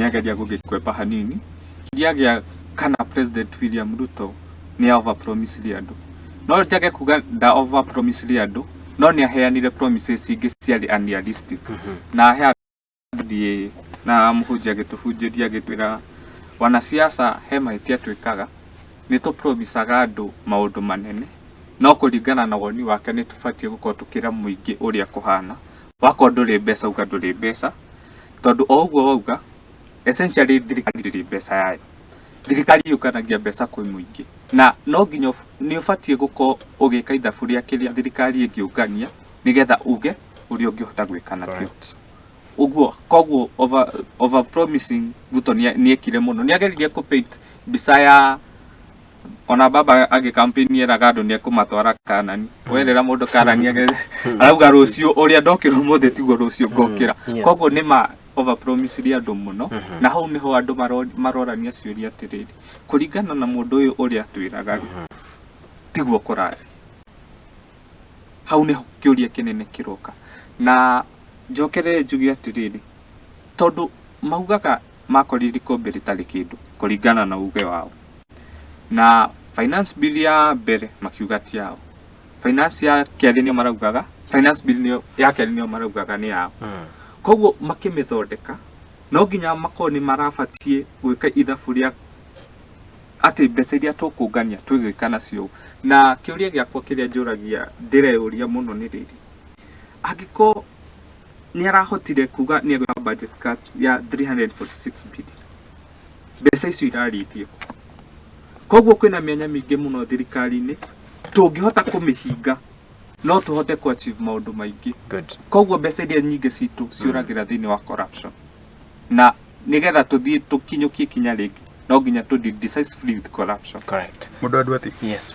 Nĩageria gũgĩkwepa hanini. Kĩũria gĩa kana President William Ruto nĩ over promisire andũ. No njage kuga nda over promisire andũ, no nĩ aheanire promises ingĩ ciarĩ unrealistic. Na he thiĩ na mũhunjia agĩtũhunjĩria, agĩtwĩra wanasiasa he mahĩtia twĩkaga, nĩ tũpromisaga andũ maũndũ manene, no kũringana na woni wake nĩ tũbatiĩ gũkorwo tũkĩra mũingĩ ũrĩa kũhana. Wakorwo ndũrĩ mbeca, uga ndũrĩ mbeca, tondũ o ũguo wauga, essentially thirikari ndĩrĩ mbeca yayo. Thirikari yũnganagia mbeca kwĩ mũingĩ, na no nginya nĩ ũbatiĩ gũkorwo ũgĩka ithabu rĩa kĩrĩa thirikari ĩngĩũngania nĩgetha uge ũrĩa ũngĩhota gwĩka nakĩo. Ũguo koguo over promising Ruto nĩ ekire mũno. Nĩ ageririe kũ paint mbica ya ona baba agĩ campaign eraga andũ nĩ ekũmatwara Kanani. Werĩra mũndũ Kanani, arauga rũciũ ũrĩa ndokĩra ũmũthĩ tiguo rũciũ ngokĩra. Koguo nĩ ma over promisire andũ mũno, na hau nĩho andũ marorania ciũria atĩrĩrĩ, kũringana na mũndũ ũyũ ũrĩa atwĩraga rĩ, tiguo kũrathiĩ. Hau nĩho kĩũria kĩnene kĩroka. Na njokerere njuge atĩrĩrĩ, tondũ maugaga makorire ikombe rĩtarĩ kĩndũ kũringana na uge wao, na finance bill ya mbere makiuga ti yao, finance ya kerĩ nĩo maraugaga, finance bill nĩyo ya kerĩ nĩo maraugaga nĩ yao. Koguo makĩmĩthondeka no nginya makorwo nĩ marabatiĩ gwĩka ithabu rĩa atĩ mbeca iria tũkũngania twĩgwĩka nacio. Na kĩũria gĩakwa kĩrĩa njũragia, ndĩreyũria mũno, nĩ rĩrĩ: angĩkorwo nĩ arahotire kuga nĩ egwĩka budget cut ya 346 billion, mbeca icio irarĩtie kũ? Koguo kwĩna mĩanya mĩingĩ mũno thirikari-inĩ tũngĩhota kũmĩhinga, no tũhote kũ achieve maũndũ maingĩ. Koguo mbeca iria nyingĩ citũ ciũragĩra thĩinĩ wa corruption, na nĩgetha tũthiĩ tũkinyũkie ikinya rĩngĩ, no nginya tũ deal decisively with corruption. Correct. Mũndũ andũ ati Yes.